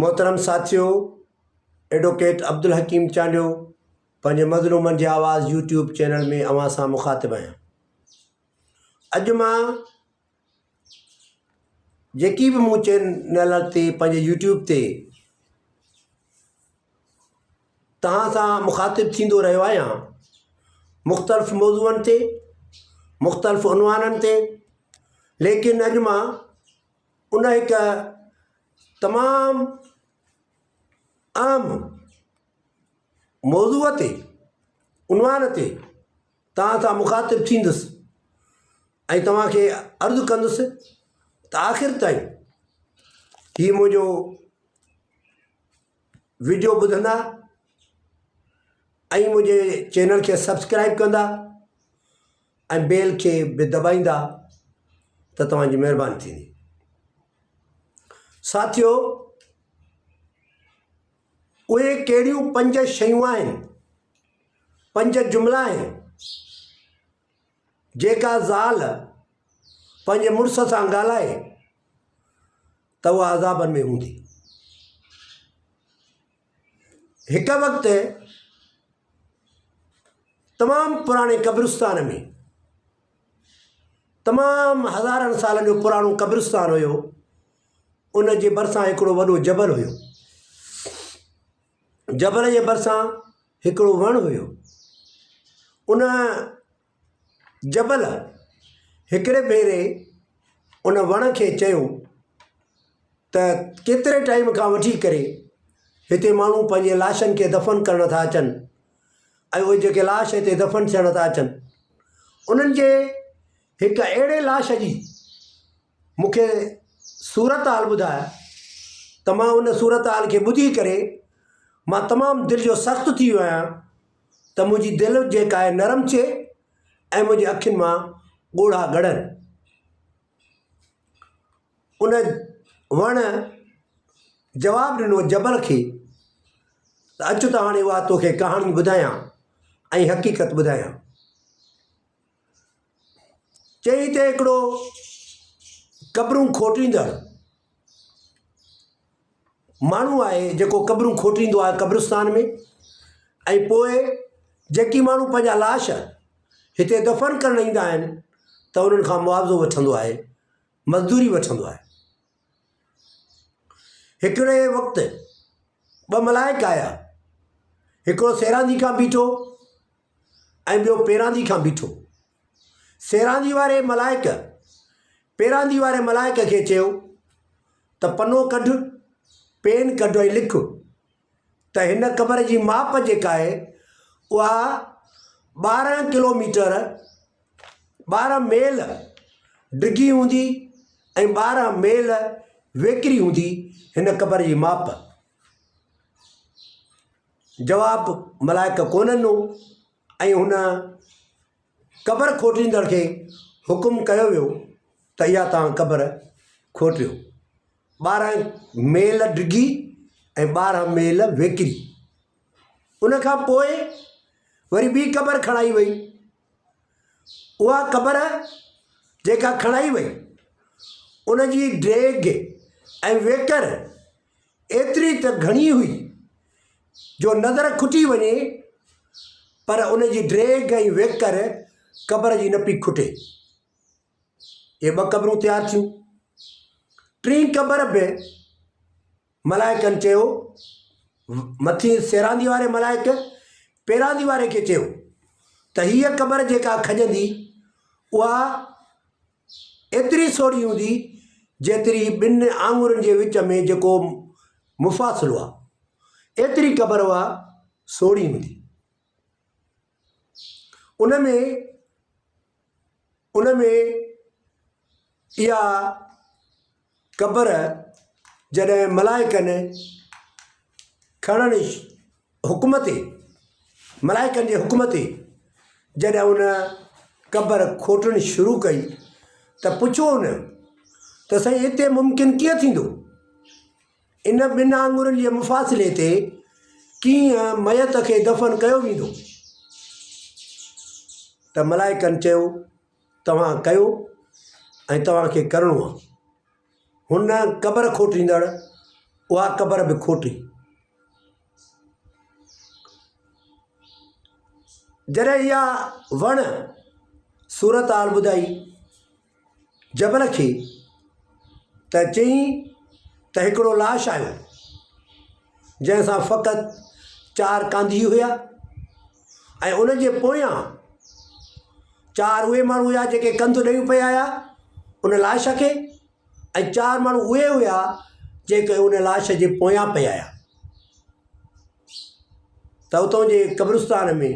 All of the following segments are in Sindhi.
محترم ساٿيو ايڊووڪيٽ عبدالحڪيم چانڊيو پنهنجي مظلومن جي آواز يوٽيوب چينل ۾ اوهان سان مخاطب آهيان. اڄ مان جيڪي به مون چينل تي پنهنجي يوٽيوب تي توهان سان مخاطب ٿيندو رهيو آهيان مختلف موضوعن تي مختلف عنوانن تي ليڪن اڄ مان ان هڪ تمام اهم موضوع تي عنوان تي توهان سان مخاطب ٿيندس ۽ توهان کي عرض ڪندس ته آخر تائين هي منهنجو وڊيو ٻڌندا ۽ منهنجي چينل کي سبسڪرائب ڪندا ۽ بيل کي به دٻائيندا ته توهان جي مهرباني ٿيندي. ساٿيو اهي ڪهڙيون پنج شيون آهن، پنج جملا آهن جيڪا زال پنهنجي مڙس سان ڳالهائي ته اها عذابن ۾ هوندي. هڪ وقت تمام پراڻي قبرستان ۾ تمام هزارن سالن جو پراڻو قبرستان هيو ان جي ڀرسان هڪڙو وڏو جبل هيو جبل جي ڀرسان هڪڙو وڻ هيو ان جبل هڪڙي ڀيري ان وڻ کي چيو ته ڪيتري ٽائيم کان وٺي ڪري هتي ماڻهو پنهنجي لاشن کي دفن ڪرڻ ٿا اچن ۽ اهي جيڪي لاش هتي دفن ٿيڻ ٿا اچن انهن جي هڪ اهڙي لاش جي مون کي صورت حال ٻڌاء ته مان ان صورت حال کي ٻڌي ڪري مان تمام دل جو سخت ٿي ويو آهيان ته منهنجي دل جيڪا آهي نرم ٿئي ۽ منهنجي اکين مان ڳوڙها ڳڙن. ان وڻ جواب ڏنو جبل کي ته اچ ته هاڻي اها توکي ڪهاڻي ٻڌايان ۽ حقيقت ٻڌايان. چئي ته هڪڙو قبرون کوٽيندڙ ماڻهو آهي جيڪو قبرون کوٽيندو آهي قبرستان ۾ ۽ پوء جيڪي ماڻهو پنهنجا لاش هتي دفن ڪرڻ ايندا آهن ته انهن کان معاوضو وٺندو آهي مزدوري وٺندو آهي هڪڙي وقت ٻه ملائڪ آيا هڪڙو سيراندي کان بيٺو ۽ ٻيو پيراندي کان بيٺو. سيراندي واري ملائڪ پيراندي واري ملائڪ کي چيو ته پنو ڪڍ، پين ڪڍ ۽ لک ته هن قبر جي ماپ جيڪا آهي اها 12 ڪلوميٽر 12 ميل ڊگهي هوندي ۽ 12 ميل ويڪري هوندي هن قبر جي ماپ. جواب ملائڪ ڪونه ڏنو ۽ هن قبر کوٽيندڙ کي حڪم ڪيو ويو ته اها توهان قبر کوٽيو. 12 ميل ڊگهي ۽ 12 ميل ويڪري. ان کان پوء وري ٻي قبر کڻائي وئي. اها قبر جيڪا کڻائي وئي ان جي ڊيگهه ۽ ويڪر ايتري ته گهڻي هئي جو نظر کٽي وڃي پر ان جي ڊيگهه ۽ ويڪر قبر جي نه پئي کٽي. اهي ٻه قبرون تيار ٿيون. ٽين قبر به ملائڪن چيو، مٿي سيراندي واري ملائڪ پيراندي واري کي چيو ته هيء قبر جيڪا کڄندي اها ايتري سوڙهي هوندي جيتري ٻن آڱرين جي وچ ۾ جيڪو مفاصلو آهي ايتري قبر اها سوڙهي هوندي. ان ۾ ان ۾ اها قبر جڏهن ملائڪن کڻڻ حڪم تي ملائڪن جي حڪم تي جڏهن ان قبر کوٽڻ شروع ڪئي ته پڇيو ان ته سائين هتي ممڪن ڪيئن ٿيندو ان ٻن آڱرين جي مفاصلي تي ڪيئن ميت کي دفن ڪيو ويندو ته ملائڪن چيو توهان ڪيو ۽ توهان کي ڪرڻو آهي. هن قبر کوٽيندڙ اها قبر به کوٽي. جڏهن اها وڻ صورتحال ٻڌائي جبل کي ته چيائين ته هڪڙو لاش آيو جنهن سان فقط چار ڪانڌي هيا ۽ ان جي پويان چار اهي ماڻهو هيا جيڪي ڪنڌ ڏيون پئي آيا ان لاش کي ۽ چار ماڻهو اهي هيا جيڪي ان لاش جي پويان پئي آيا ته اتان جي قبرستان ۾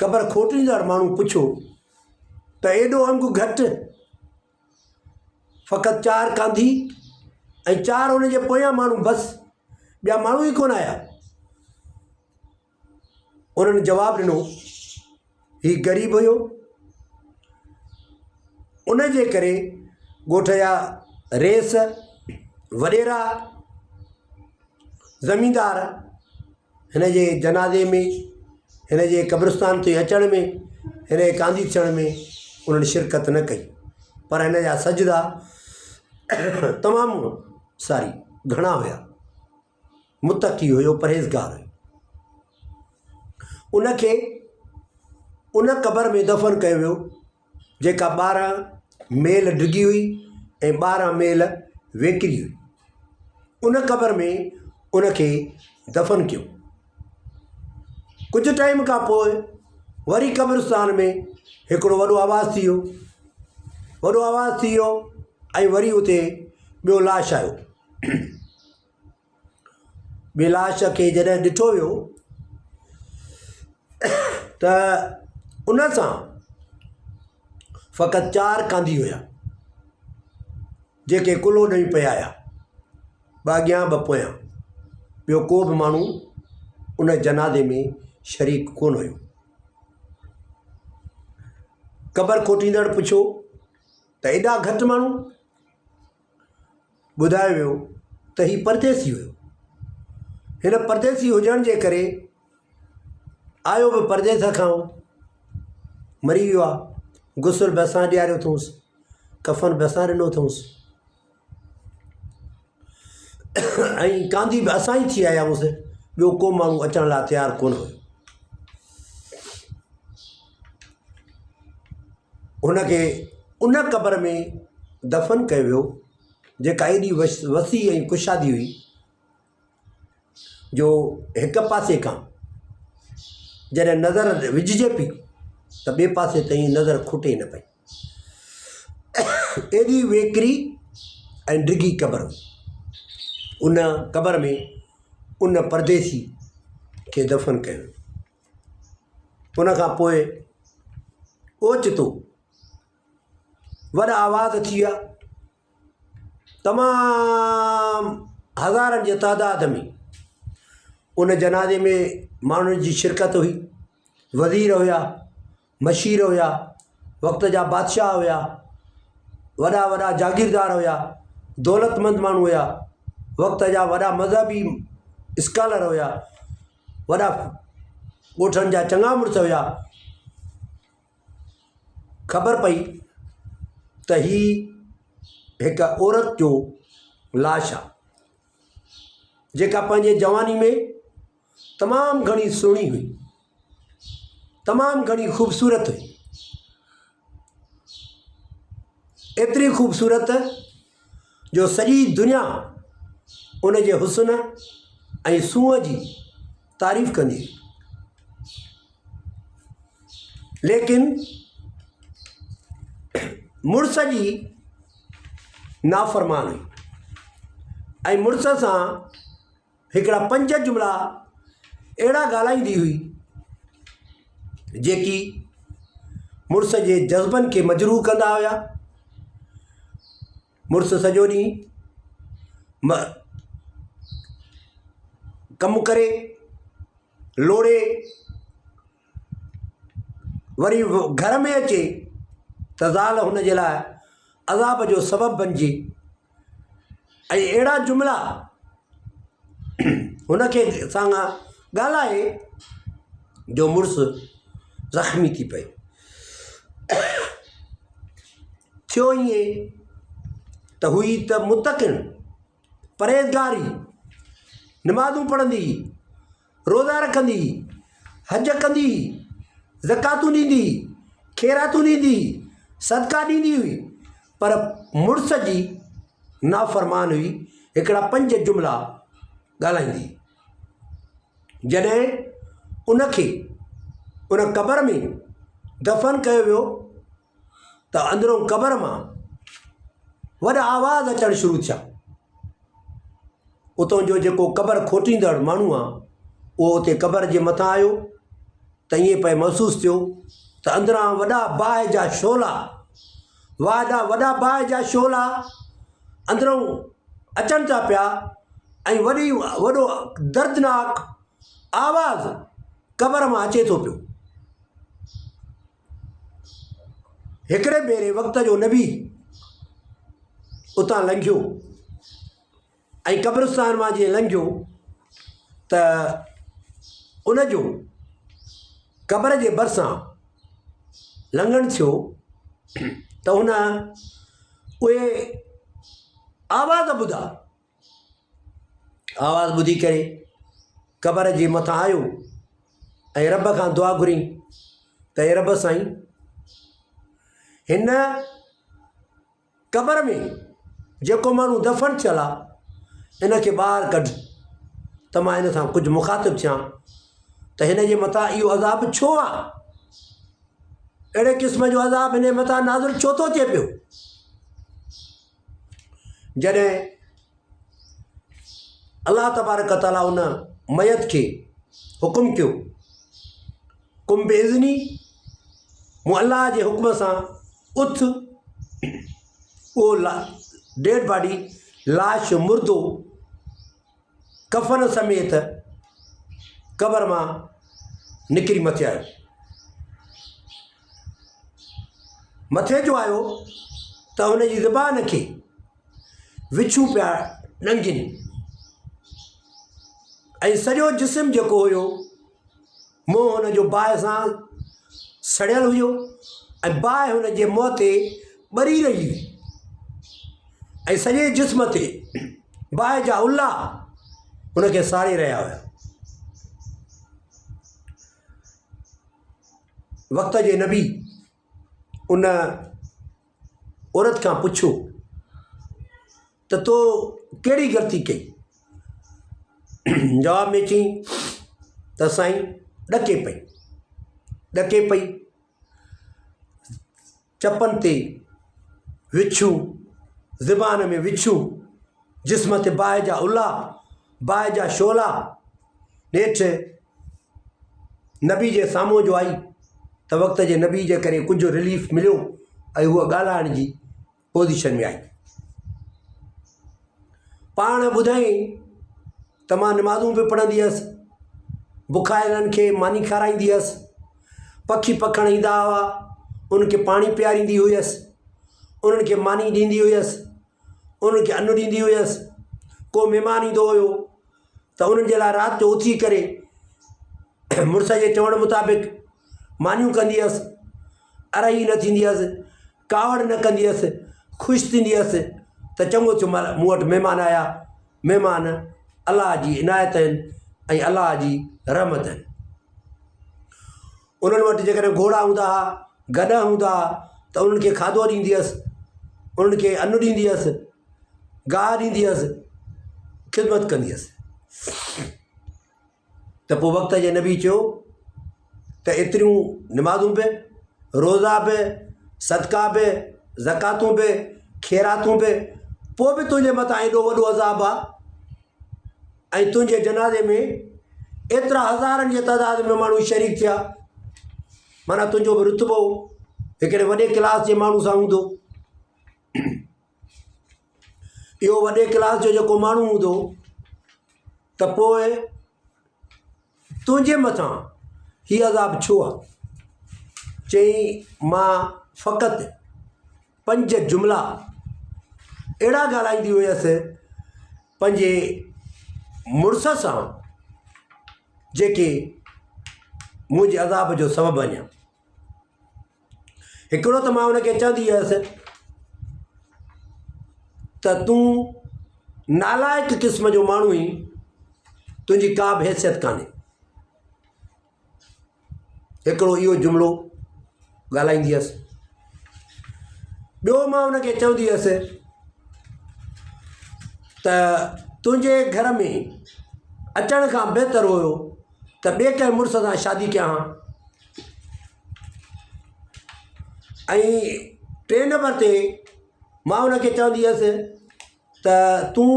قبر کوٽيندڙ ماڻهو پڇيو ته ايڏو انگ گهٽ فقط چار ڪانڌي ۽ چار ان جي پويان ماڻهو بس ٻيا ماڻهو ئي ڪونه آيا انهن جواب ڏنو هي غريب هيو ان جي ڪري ڳوٺ جا رئيس وڏيرا زميندار هن جي جنازي ۾ هن جي قبرستان تي اچڻ ۾ هن جي ڪانڌي ٿيڻ ۾ انهن شرڪت نه ڪئي پر هن جا سجدا تمام ساري گهڻا هيا متقي هيو پرهيزگار هيو ان کي ان قبر ۾ دفن ڪيو ويو جيڪا 12 ميل ڊگهي هئي ۽ 12 ميل ويڪري هئي. ان قبر ۾ ان کي دفن ڪيو. ڪجهه ٽائيم کان پوء وري قبرستان ۾ هڪڙو وڏو آواز ٿي ويو. وڏو آواز ٿي ويو ۽ وري اتي ٻيو لاش آيو. ٻي لاش کي جڏهن ڏٺو ويو ته ان سان فقط چار ڪانڌي هيا جيڪي ڪلهو ڏئي پئي آيا ٻه اڳيان ٻه پويان ٻيو ڪو به ماڻهو ان جنازي ۾ شريڪ ڪونه هيو. قبر کوٽيندڙ پڇيو ته ايڏا گهٽ ماڻهو؟ ٻڌايو ويو ته هي پرديسي هيو. هن پرديسي هجڻ جي ڪري آيو به پرديس کان هو. مري ويو آهي. غسل به اسان ڏياريو اٿئونس. ڪفن به اسان ڏنو اٿئونس. ۽ ڪانڌي به اسان ئي ٿي آيا هئونس. ٻيو ڪو ماڻهو اچڻ لاء تيار ڪونه هيو. هن کي ان قبر ۾ دفن ڪيو ويو جيڪا ايڏي وسيع ۽ ڪشادي هئي جو هڪ پاسي کان جڏهن نظر وجهجي پئي ته ٻئي پاسي تائين نظر کٽي نه پئي ايڏي ويڪري ۽ ڊگهي قبر هئي ان قبر ۾ ان پرديسي کي دفن ڪيو ويو. ان کان پوء اوچتو وڏا آواز اچي ويا تمام هزارن جي تعداد ۾ ان جنازي ۾ ماڻهن جي شرڪت هئي وزير هيا مشير هيا وقت جا بادشاهه هيا وڏا وڏا جاگيردار هيا دولتمند ماڻهو هيا وقت جا وڏا مذهبي اسڪالر هيا وڏا ڳوٺن جا چڱا مڙس هيا. خبر پئي ته هي هڪ عورت جو لاش آ جيڪا پنهنجي جواني ۾ تمام گهڻي سهڻي هئي تمام گهڻي خوبصورت هئي ايتري خوبصورت جو سڄي دنيا ان جي حسن ۽ سونهن جي تعريف ڪندي هئي. ليڪن مڙس جي نافرمان هئي ۽ مڙس سان هڪڙا پنج جملا اهڙا ڳالهائيندي هئي جيڪي مڙس جي جذبن کي مجروح ڪندا هيا. مڙس سڄو ڏينهن ڪم ڪري لوڙي وري گهر ۾ اچي ته زال هن جي لاء عذاب جو سبب بنجي ۽ اهڙا جملا هن کي سان ڳالهائي جو مڙس زخمي ٿي پئي. ٿيو ائين ته هئي ته متقن. پرهيزگار هئي، نمازون پڙهندي هئي، روزا رکندي هئي، حج ڪندي هئي، زڪواتون ڏيندي هئي، خيراتون ڏيندي هئي، صدقا ڏيندي هئي، پر مڙس جي نافرمان هئي، هڪڙا پنج جملا ڳالهائيندي هئي. جڏهن ان کي ان قبر ۾ دفن ڪيو ويو ته اندرون قبر مان وڏا آواز اچڻ شروع ٿيا. اتان جو جيڪو قبر کوٽيندڙ ماڻهو آ اهو اتي قبر جي مٿان آيو ته ائين پئي محسوس ٿيو ته اندران وڏا باهه جا شعلا واڏا وڏا باهه جا شعلا اندرون اچن ٿا پيا ۽ وڏي وڏو دردناڪ آواز قبر مان اچي ٿو پيو. هڪڙي ڀيري وقت جو نبي اتان لنگهيو ۽ قبرستان مان جيئن لنگهيو ته ان جو قبر جي ڀرسان لنگهڻ ٿيو ته هن اهي آواز ٻڌا. آواز ٻڌي ڪري قبر جي مٿان آيو ۽ رب کان دعا گهري ته اي رب سائين هن قبر ۾ جيڪو ماڻهو دفن ٿيل آ ان کي ٻاهر ڪڍ ته مان ان سان ڪجهه مخاطب ٿيان ته هن جي مٿان اهو عذاب ڇو آ؟ اهڙي قسم جو عذاب هن جي مٿان نازل ڇو ٿو ٿئي پيو؟ جڏهن الله تبارڪ وتعاليٰ ان ميت کي حڪم ڪيو قم باذني مون الله جي حڪم سان اٿ اهو ڊيڊ باڊي لاش مردو ڪفن سميت قبر مان نڪري مٿي آيو. مٿي جو آيو ته هن جي زبان کي وڇون پيا ڏنگين ۽ سڄو جسم جيڪو هيو منهن هن جو باهه سان سڙيل هيو ۽ باهه هن جي منهن تي ٻري رهي هئي ۽ سڄي جسم تي باهه جا الا هن کي ساڙي رهيا هيا. وقت جي نبي ان عورت کان پڇيو ته تو ڪهڙي غلطي ڪئي؟ جواب ۾ چيائين ته سائين ڏڪي پئي، ڏڪي پئي، چپن تي وڇون، زبان ۾ وڇون، جسم تي باهه جا الا، باهه جا شعلا، نيٺ نبي جي سامهون جو آئي ته وقت جي نبي جي ڪري ڪجهه رليف مليو ۽ هوء ڳالهائڻ جي پوزيشن ۾ آئي. پاڻ ٻڌائين ته مان نمازون به پڙهندي هيس، بکايلن کي ماني کارائيندي هيس، پکي پکڻ ايندا هئا انهن کي پاڻي پياريندي هيس، انهن کي ماني ڏيندي هيس، انهن کي ان ڏيندي هيس، ڪو مهمان ايندو هيو ته انهن جي لاء رات جو اٿي ڪري مڙس جي چوڻ مطابق مانيون ڪندي هيس، ارهي نه ٿيندي هيس، ڪاوڙ نه ڪندي هيس، خوش ٿيندي هيس ته چڱو ٿيو مون وٽ مهمان آيا، مهمان الله جي عنايت آهن ۽ الله جي رحمت آهن. انهن وٽ جيڪڏهن گهوڙا هوندا ها، گڏهه هوندا ها ته انهن کي کاڌو ڏيندي هيس، انهن کي ان ڏيندي هيس، گاهه ڏيندي هيس، خدمت ڪندي هيس. ته پوء وقت جي نبي چيو ته ايتريون نمازون به، روزا به، صدقا به، زڪواتون به، خيراتون به، پوء به تنهنجي مٿان ايڏو وڏو عذاب آ ۽ تنهنجي جنازي ۾ ايترا هزارن جي تعداد ۾ ماڻهو شريڪ ٿيا معنيٰ تنهنجو به رتبو هڪڙي وڏي ڪلاس جي ماڻهو سان هوندو. اهو وڏي ڪلاس جو جيڪو ماڻهو هوندو ته پوء تنهنجي مٿان هي عذاب ڇو آ؟ چيائين مان فقط پنج جملا اهڙا ڳالهائيندي هيس پنهنجي مڙس سان جيڪي منهنجي عذاب جو سبب بنيا. هڪڙو ته مان ان کي چوندي هيس ته تون. نالائق قسم جو ماڻهو آهين، تنهنجي ڪا به حيثيت ڪانهي. هڪڙو اهو جملو ڳالهائيندي هيس. ٻيو مان ان کي چوندي هيس ته تنهنجي گهر ۾ اچڻ کان بهتر هيو ته ٻئي ڪنهن مڙس سان شادي ڪيان ها. ۽ ٽئين نمبر تي مان ان کي چوندي هيس ته تون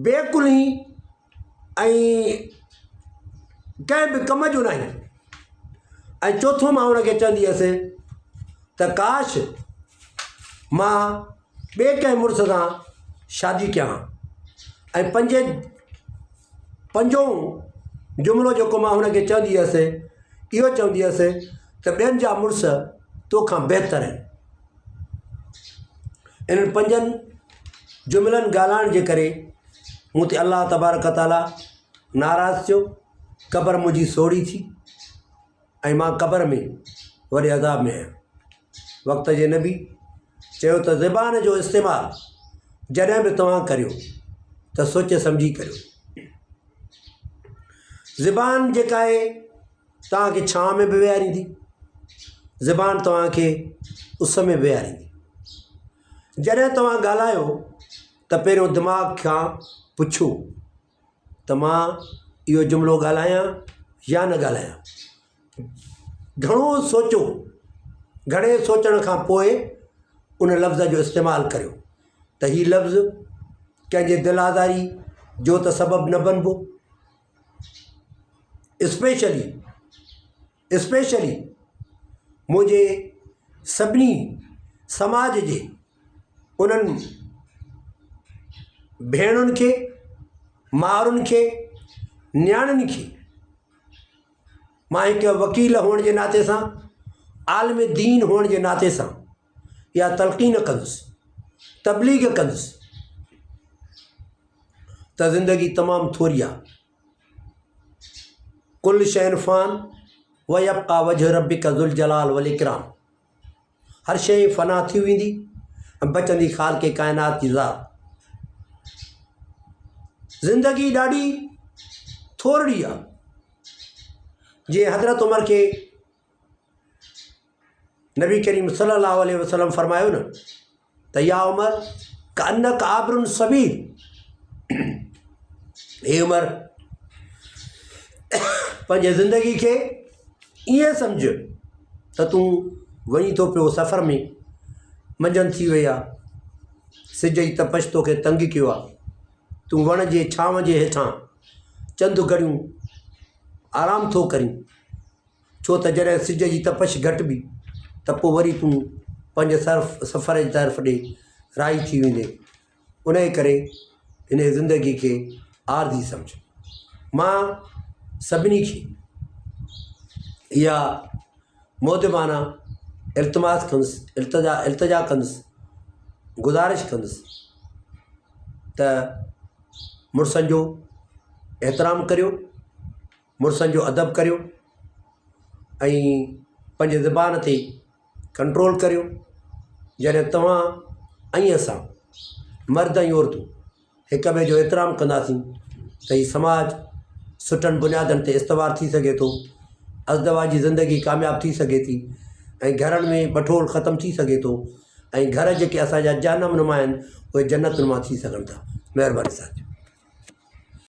بي عقل آهين ۽ ڪنهن به ڪم جو نه آهين ۽ چوٿون مان ان کي چوندي هيس ته ڪاش مان ٻئي ڪنهن مڙس سان شادي ڪيان ها ۽ پنجين پنجون جملو جيڪو مان هن کي چوندي هيس اهو چوندي هيس ته ٻين جا مڙس توکان بهتر آهن. انهن پنجن جملن ڳالهائڻ جي ڪري مون تي الله تبارڪ وتعاليٰ ناراض ٿيو، قبر منهنجي سوڙهي ٿي ۽ مان قبر ۾ وڏي عذاب ۾ آهيان. وقت جي نبي چيو ته زبان جو استعمال جڏهن به توهان ڪريو ته سوچي سمجهي ڪريو. زبان جيڪا آهي توهان کي ڇانو ۾ به ويهاريندي، زبان توهان کي اس ۾ به ويهاريندي. جڏهن توهان ڳالهايو ته پهريون دماغ کان پڇو ته مان اهو جملو ڳالهايان يا نه ڳالهايان. گهڻو سوچو، گهڻي سوچڻ کان پوءِ ان لفظ جو استعمال ڪريو ته هي لفظ ڪنهن جي دل آزاري جو ته سبب نه بنبو. اسپيشلي اسپيشلي منهنجي سڀني سماج جي انهن ڀيڻن کي مائرن کي نياڻين کي مان هڪ وڪيل هئڻ جي ناتي سان عالم دين هئڻ جي ناتي سان اها تلقين ڪندس تبليغ ڪندس ته زندگي تمام ٿوري آ. ڪل شيء فان ويبقيٰ وجه ربڪ ذوالجلال والاڪرام هر شيء فنا ٿي ويندي ۽ بچندي خالق ڪائنات جي ذات. زندگي ڏاڍي ٿورڙي آ. جيئن حضرت عمر کي نبي ڪريم صلي الله عليه وسلم فرمايو نه ته يا عمر ڪانڪ عابر سبيل اي عمر پنهنجي زندگي کي ائين سمجهه ته تون وڃين ٿو پيو سفر ۾ منجهند ٿي وئي آهي سج جي تپش توکي تنگ ڪيو آهي تون وڻ جي ڇانو جي هيٺان چند گهڙيون آرام ٿو ڪرين ڇو ته جڏهن سج جي تپش گهٽبي ته پوء وري تون پنهنجي سرف سفر جي طرف ڏي راهي ٿي ويندين. انهيء ڪري انهيء زندگي کي عارضي سمجهه. مان سڀني کي اها مودبانه التماس ڪندس، التجا التجا ڪندس، گذارش ڪندس ته مڙسن جو احترام ڪريو. مڙسن جو ادب ڪريو ۽ پنهنجي زبان تي ڪنٽرول ڪريو جڏهن توهان ۽ اسان مرد ۽ عورتون هڪ ٻئي جو احترام ڪنداسين ته هي سماج سٺن بنيادن تي استوار ٿي سگهي ٿو ازدواجي زندگي ڪامياب ٿي سگهي ٿي ۽ گهرن ۾ بٺول ختم ٿي سگهي ٿو ۽ گهر جيڪي اسانجا جهنم نما آهن اهي جنت نما ٿي سگهن ٿا مهرباني ساٿيو.